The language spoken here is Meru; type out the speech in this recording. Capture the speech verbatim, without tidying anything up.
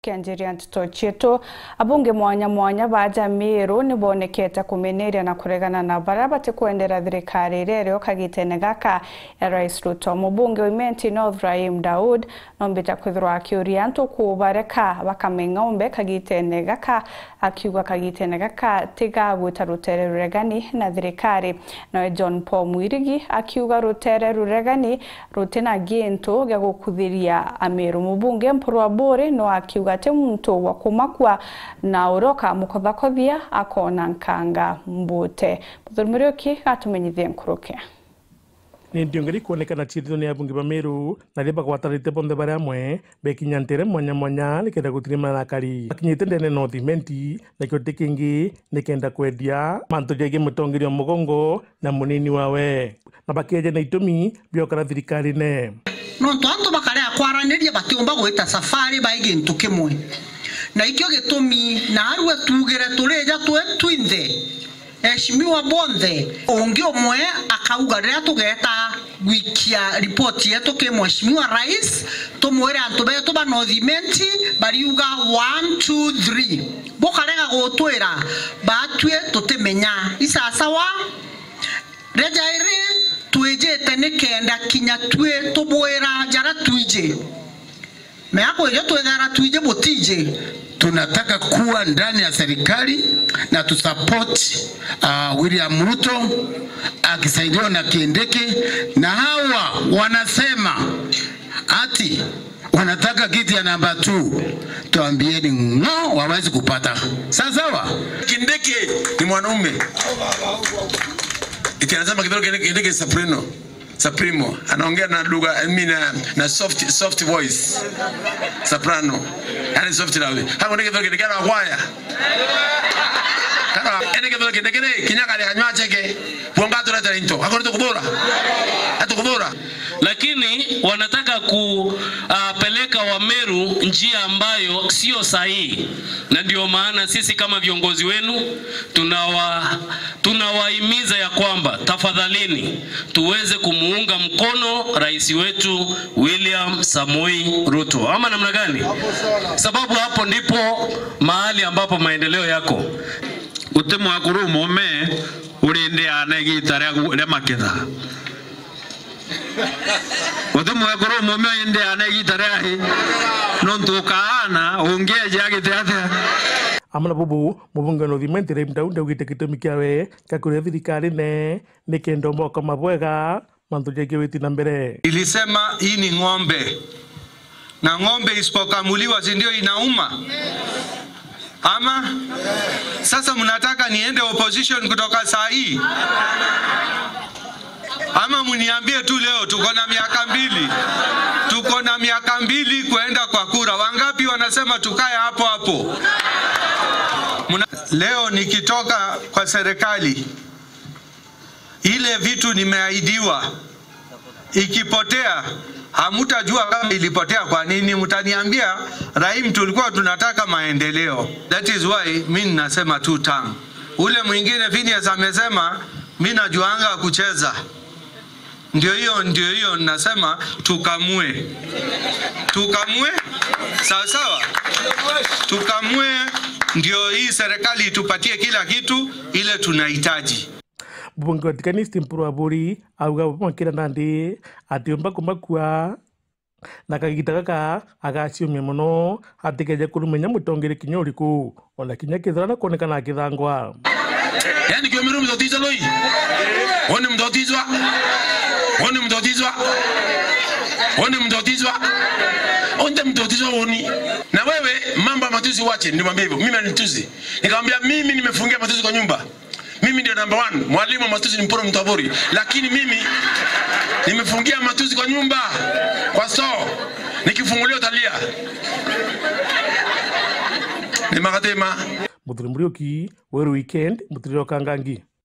Tukianjiria nteto cietu, abunge mwanya mwanya ba aja Meru ni bonekete kumeneria na kuregana na baria batikwendera thirikari iria irio kagitene gaka ya Rais Ruto. Mubunge wa Imenti North Rahim Daud nombite kwithirwa akiuria antu kubareka bakameng'ombe kagitene gaka, akiuga kagitene gaka tigagwita rutere ruregani na thirikari. Nawe John Paul Mwirigi akiuga rutere ruregani rutina gintu gia gukuthiria Ameru. Mubunge Mpuru Aburi no akiuga ati muntu wa kumakua na uria ukamukothakothia akona nkanga mbute. Muthuri Muriuki gatumenyithie nkuruki. Ni nthiongeria ikwonekana ciithitwe ni abunge ba Meru, na riria bagwatanite bonthe bari amwe, bekinya ntere mwanya mwanya nikenda gutirimana na akari. Bakinyite ndene North Imenti, nakio ti kingi nikenda kwendia mantu jegie mutongeria wa mugongo na munini wawe, na bakeeja na itumi biokara thirikarine. Nontu antu bakarega kwaraniria, batiumba gwita safari bai gintu kimwe. Na ikio gitumi naarua tuugire turija twi twinthe, eshimiwa bonthe, ungi umwe akauga riria tugeeta gwikia ripoti yetu ki Mheshimiwa Rais, tumwire antu betu ba North Imenti bariuga one, two, three. Bukarega gutwira, batwi tutimenya. Isasawa? Ria jairi, twijite nikenda kinya twi tubwira jara twiji. Mea kwija twithara twiji butiji. Tunataka kuwa ndani ya serikali na tusupport, uh, William Ruto akisaidiwa na Kindiki, na hawa wanasema ati wanataka kiti ya namba two, tuambieni ng'o, wawezi kupata. Sawa sawa? Kindiki ni mwanaume. Iti anasema kidogo Kindiki, Kindiki Supremo. Supremo. Anaongea na lugha, I mean, na, na soft, soft voice. Soprano. Yani soft love. Hapo ni kidogo Kindiki anakwaya. Kana, yani kidogo Kindiki, kinya kari anywa cheke. Kuonga tu leta into. Hapo ni tukubora. Atukubora. Lakini wanataka kupeleka Wameru njia ambayo sio sahihi, na ndio maana sisi kama viongozi wenu tunawa-, tunawahimiza ya kwamba tafadhalini tuweze kumuunga mkono rais wetu William Samoei Ruto. Ama namna gani? Sababu hapo ndipo mahali ambapo maendeleo yako. Guti mwekuru umume urindiana igita ria gu-, ria maketha. Guti mwekuru umume urindiana igita ria hi, nontu ukaana ungieja agite atia. Amwe na bubu, mubunge wa North Imenti Rahim Daud augite gitumi kiawe kia kuria thirikari ne nikenda umba ukoma bwega mantu jegie witi na mbere. Ilisema hii ni ng'ombe. Na ng'ombe isipokamuliwa, si ndio inauma? Ama sasa mnataka niende opposition kutoka saa hii? Ama mniambie tu leo, tuko na miaka mbili. Tuko na miaka mbili kuenda kwa kura. Wangapi wanasema tukae hapo hapo? Mna-, leo nikitoka kwa serikali, ile vitu nimeahidiwa ikipotea, hamutajua kama ilipotea kwa nini. Mtaniambia, "Rahim, tulikuwa tunataka maendeleo." That is why mi ninasema two term. Ule mwingine Phineas amesema, "Mi najuanga kucheza." Ndio hiyo, ndio hiyo ninasema tukamue. Tukamue, sawa sawa? Tukamue ndio hii serikali itupatie kila kitu ile tunahitaji. Mubunge wa Tigania East Mpuru Aburi auga bamakira nandi ati umba kumakua na kagita gaka agaciumia mono atikeje kurumenya mutongeria kinya uriku, ona kinya kethira na kuonekana akithangwa. Yani kiumiru mthotizwa loi. Oni mthotizwa. Oni mthotizwa. Oni mthotizwa. Onde mthotizwa oni. Na wewe mambo ya matusi wache, nilimwambia hivyo. Mimi anitusi. Nikamwambia mimi nimefungia matusi kwa nyumba. Mimi ndio number one, mwalimu wa matusi ni Mpuru Mtaburi. Lakini mimi nimefungia matusi kwa nyumba, kwa store. Nikifungulia utalia. Ni magatema. Muthuri Muriuki, Weru Weekend, Muthuri wa Kangangi.